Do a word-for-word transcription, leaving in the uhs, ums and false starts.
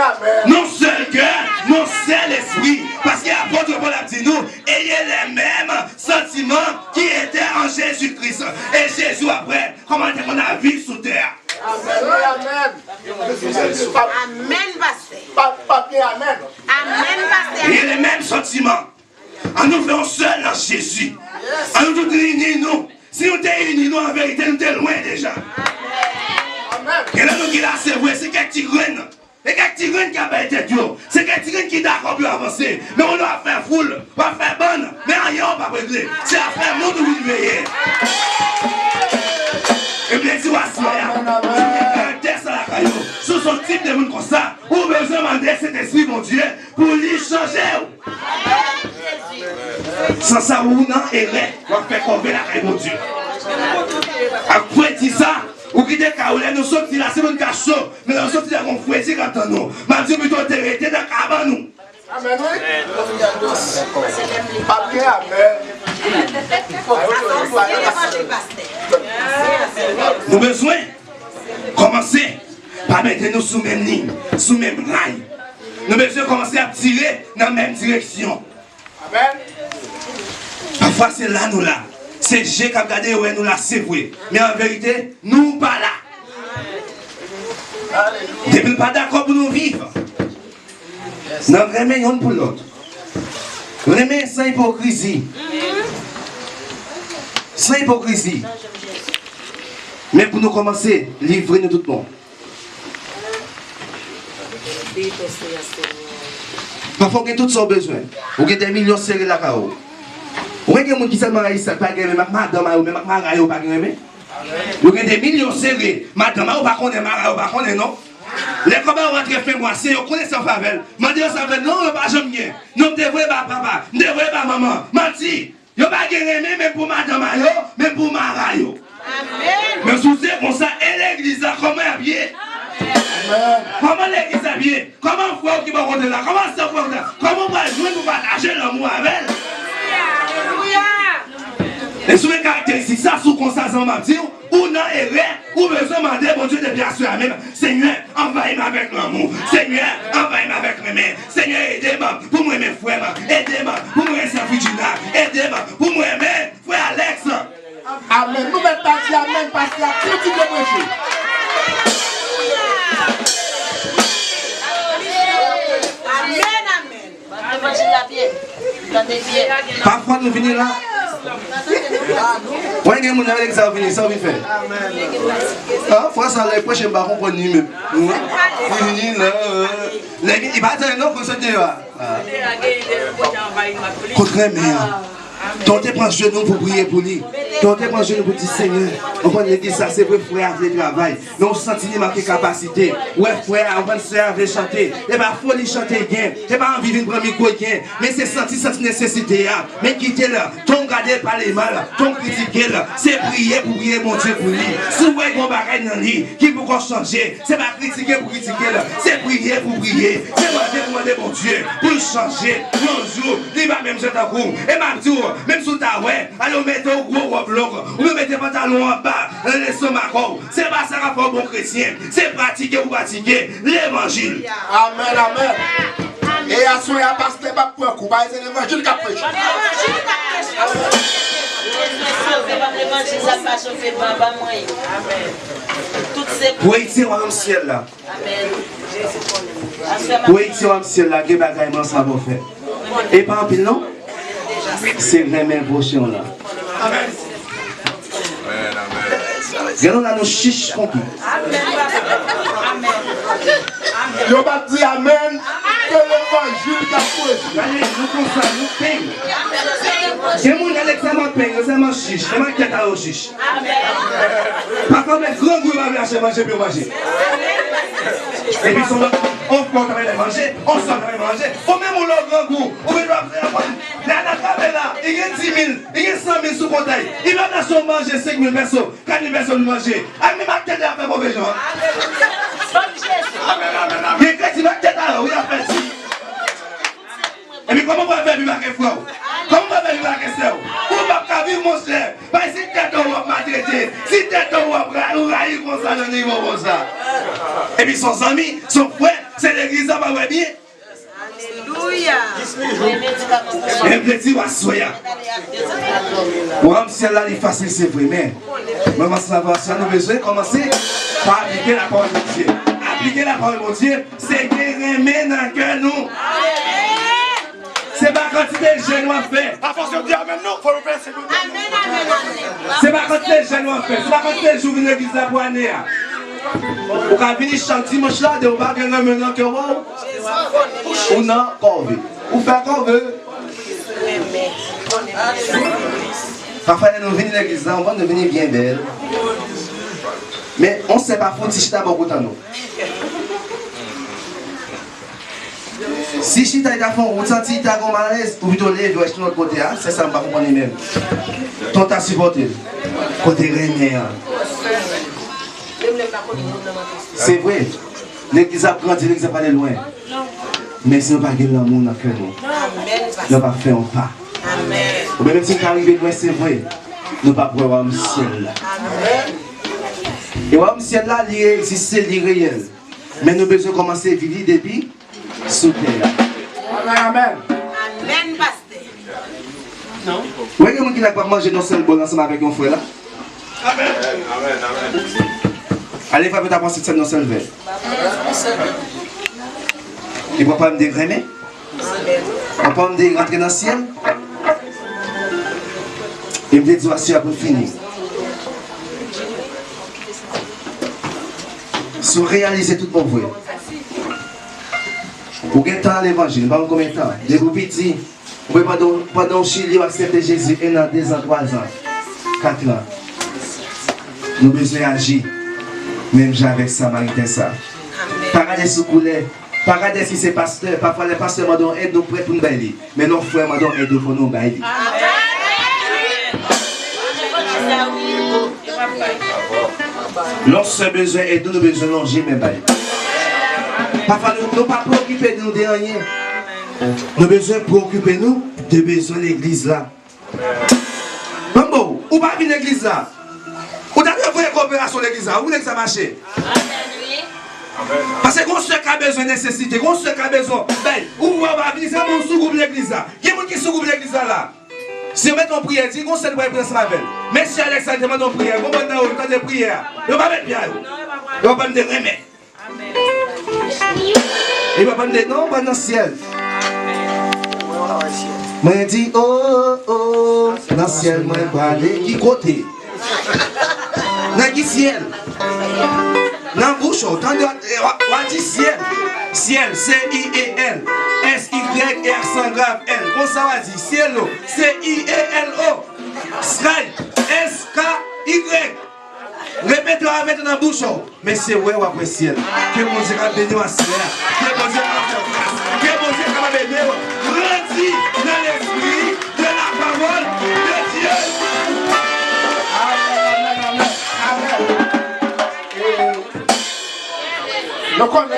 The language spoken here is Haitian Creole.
Nan yon sèl kè, nan yon sèl espri. Paske apot Pòl ap di nou, ayez les mêmes sentiments qui étaient en Jésus-Christ. E Jezi w ap wè kòman l te konn ap viv sou tè a. Amèn, wi, amèn. Amèn, pastè. Pa, pa gen amèn. Amèn, pastè. Ayez les mêmes sentiments. An nou fè yon sèl nan Jezi. An nou tout ini nou. Si nou te ini nou, an verite, nou te lwen deja. Amèn. Gen nan nou ki la, se vre, se kèk ti grenn. Se kèk ti grenn ki ap bay tèt yo. Se kèk ti grenn ki dakò pou yo avanse. Men ou lè w ap fè foul, w ap fè bann, men anyen w p ap regle. Se afè moun ou vin veye. E m te di w aswè a, si w gen karaktè sa lakay ou, si w se yon tip de moun konsa, ou bezwen mande Sentespri Bondye pou li chanje w. San sa, ou nan erè, w ap fè kòve lakay Bondye. Ak fredi sa, ou kite kay ou, lè nou soti la, se moun ka cho, men lè nou soti la, gon fredi k ap tann nou. M ap di w pito w te rete nan kabann ou. Amèn, wi. Pa byen, amèn. Nou bezwen kòmanse pa mete nou sou menm liy, sou menm ray. Nou bezwen kòmanse ap tire nan menm direksyon. Amèn. Pafwa se la nou la. Se je k ap gade yo wè nou la, se vre. Men an verite, nou pa la. Depi n pa dakò pou nou viv, n ap renmen youn pou lòt. Renmen san ipokrizi. San ipokrizi. Men pou nou kòmanse livre nou tout bon. Pafwa w gen tout sa w bezwen. Ou gen de milyon sere lakay ou. Ou wè gen moun ki sèlman rayi sa, pa gen renmen ak madanm a yo, menm ak mari a yo pa gen renmen. Yo gen de milyon sere, madanm a yo pa konnen, mari a yo pa konnen non. Lè kòb a yo rantre fen mwa, se yo konnen sa yo fè avè l. Mande yo sa yo fè, non, yo pa janm gen. Non, m te voye ba papa, m te voye ba manman. Manti. Yo pa gen renmen menm pou madanm a yo, menm pou mari a yo. Amèn. Men si w se konsa, e legliz la, kòman y ap ye? Amèn. Kòman legliz la ap ye? Kòman frè w ki bò kote la? Kòman sè w ki bò kote la? Kòman w pral jwenn pou pataje lanmou avè l? Alelouya! E si w gen karakteristik sa, si w konsa, zanmi, m ap di w, ou nan erè, ou bezwen mande Bondye depi aswè a menm, Senyè, anvayi m avèk lanmou. Senyè, anvayi m avèk renmen. Senyè, ede m pou m renmen frè m. Ede m pou m renmen sè Fridjina. Ede m pou m renmen frè Alex. Amèn. Nou mèt pa di amèn, pastè a kontinye preche. Amèn, amèn. Levanjil la byen. Tande byen. Pafwa nou vini la. Wè gen moun nan legliz sa vini, sa w vin fè? Ah, fwa sa lè preche m pa konprann li menm. Li vini la. Lè li pa tande non, konsantre yo a. Kot renmen an? Tan w te pran jenou pou priye pou li. Tan w te pran jenou pou di, Senyè, konprann legliz sa, se vre frè a vle travay, men w santi li manke kapasite. Ou wè frè a, konprann sè a vle chante. E pa foli chante l gen, e pa anvi vin pran mikwo l gen, men se santi, santi nesesite a. Men kite l, tan w gade l pale mal, tan w kritike l, se priye pou priye Bondye pou li. Si w wè gen yon bagay nan li ki poko chanje, se pa kritike pou kritike l, se priye pou priye, se mande pou mande Bondye pou l chanje. Yon jou, li va menm jan tankou w. E m ap di w, menm si w ta wè, ale w mete yon gwo wòb long, oubyen w mete pantalon anba, nan lestomak w, se pa sa k ap fè w bon kretyen. Se pratike pou pratike levanjil. Amèn, amèn. E aswè a, pastè p ap pran kou, paske se levanjil k ap preche. Levanjil k ap preche. Levanjil la pa chofe ban, ban mwen. Tout se pou Ayiti, wayòm syèl la. Amèn. Pou Ayiti, wayòm syèl la, gen bagay m ansanm pou fè. E pa anpil, non. Se renmen pwochen w lan. Gen nou la, nou chich konki. Yo pa t di amèn, se levanjil k ap preche. Gade, nou konsa, nou peng. Gen moun, gade kòman peng, yo sèlman chich, sèlman tèt a yo chich. Pafwa, men grangou yo pa vle achte manje pou yo manje. Epi se yon lòt, on frè w ta vle manje, on sè w ta vle manje. Ou menm ou lè w grangou, ou vin w ap fè aprann. Lè a n ap gade la, li gen di mil, li gen san mil sou kont a li. Li pa vle achte yon manje senk mil pèso, kat mil pèso pou manje. Ak menm ak tèt a fè move jan. Gen kretyen ak tèt a yo, wi, ap fè di. Epi kòman w pral fè viv ak frè w? Kòman w pral fè viv ak sè w? Ou p ap ka viv, monchè. Bay si tèt ou w ap maltrete, si tèt ou w ap ra-, ou rayi konsa nan nivo konsa. Epi se yon zanmi, se yon frè, Se legliz la pa wè byen. Alelouya. E m te di w aswè a. Wayòm syèl la, li fasil, se vre, men mwen panse nan vakansi a, nou bezwen kòmanse pa aplike lapawòl Bondye. Aplike lapawòl Bondye, se gen renmen nan kè nou. Se pa kantite jèn w ap fè. Afòs yo di amèn, non, fò yo fè se nou. Amèn, amèn, amèn. Se pa kantite jèn w ap fè. Se pa kantite jou w vin legliz la pou ane a. Ou ka vini chak dimanch la, de ou pa gen renmen nan kè w, ou nan kòve. Ou fè kòve. Pafwa lè nou vini legliz la, ou konn nou vini byen bèl. Men, yon sè pa fouti chita bò kote nou. Si chita li ta fè yon wout, santi li ta gon malèz, ou pito leve, w al chita lòt kote a, se sa m pa konprann li menm. Ton ta sipòte l. Kote renmen an. Se vre, legliz ap grandi, legliz ap ale lwen. Men si nou pa gen lanmou nan kè nou, nou p ap fè yon pa. Oubyen menm si nou ta rive lwen, se vre, nou p ap wè wayòm syèl la. E wayòm syèl la, li egziste, li reyèl. Men nou bezwen kòmanse viv li depi sou tè a. Amèn, amèn. Amèn, pastè. Wè gen moun ki la k ap manje nan sèl bòl ansanm avèk yon frè la? Amèn, amèn, amèn. Ale, frape ta panse sèl nan sèl vè. Li pran pòm de renmen. Pran pòm de rantre nan syèl. E m te di w aswè a pou n fini. Si w reyalize tout bon vre, ou gen tan nan levanjil, m pa konn konbyen tan. Depi w piti, ou wè pandan, pandan w chili, w aksepte Jezi, en an, dezan, twazan, katran. Nou bezwen aji menm jan avèk Samariten sa. Pa gade sou koulè, pa gade si se pastè. Pafwa lè pastè mande yon èd, nou prèt pou n bay li. Men lè yon frè mande yon èd, fò nou bay li. Lè yon sè bezwen èd nou, nou bezwen lonje men bay li. Pafwa nou, nou pa preokipe nou de anyen. Nou bezwen preokipe nou de bezwen legliz la. Manbo, ou pa vin legliz la. Ou ta dwe voye koperasyon legliz la, ou legliz la mache. Paske gon sè ka bezwen nesesite, gon sè ka bezwen bay. Ou wè ou pa vini, se moun sou gwoup legliz la. Gen moun ki sou gwoup legliz la la. Si yo mete yon priyè, di gon sè nou pral priye ansanm avè l. Mesye Alex la te mande yon priyè, gon bann nan yo tande priyè a. Yo pa met pye a yo. Yo pa de renmen. E pa bann de non, bann nan syèl. Mwen di, oh, oh, nan syèl mwen prale ki kote? Nan ki syèl? Nan bouch ou, tande, w a, w a di syèl. Syèl, C I E L. S Y, e aksan grav, L. Konsa w a di, syèl, o, C I E L O. Sky, S K Y. Repete w avè tèt nan bouch ou. Mesye, wè w ap wè syèl. Ke Bondye ka beni w aswè a. Ke Bondye ka fè w gras. Ke Bondye kapab ede w grandi nan lespri de la parole de Dieu. Amèn, amèn, amèn, amèn. E, nou konn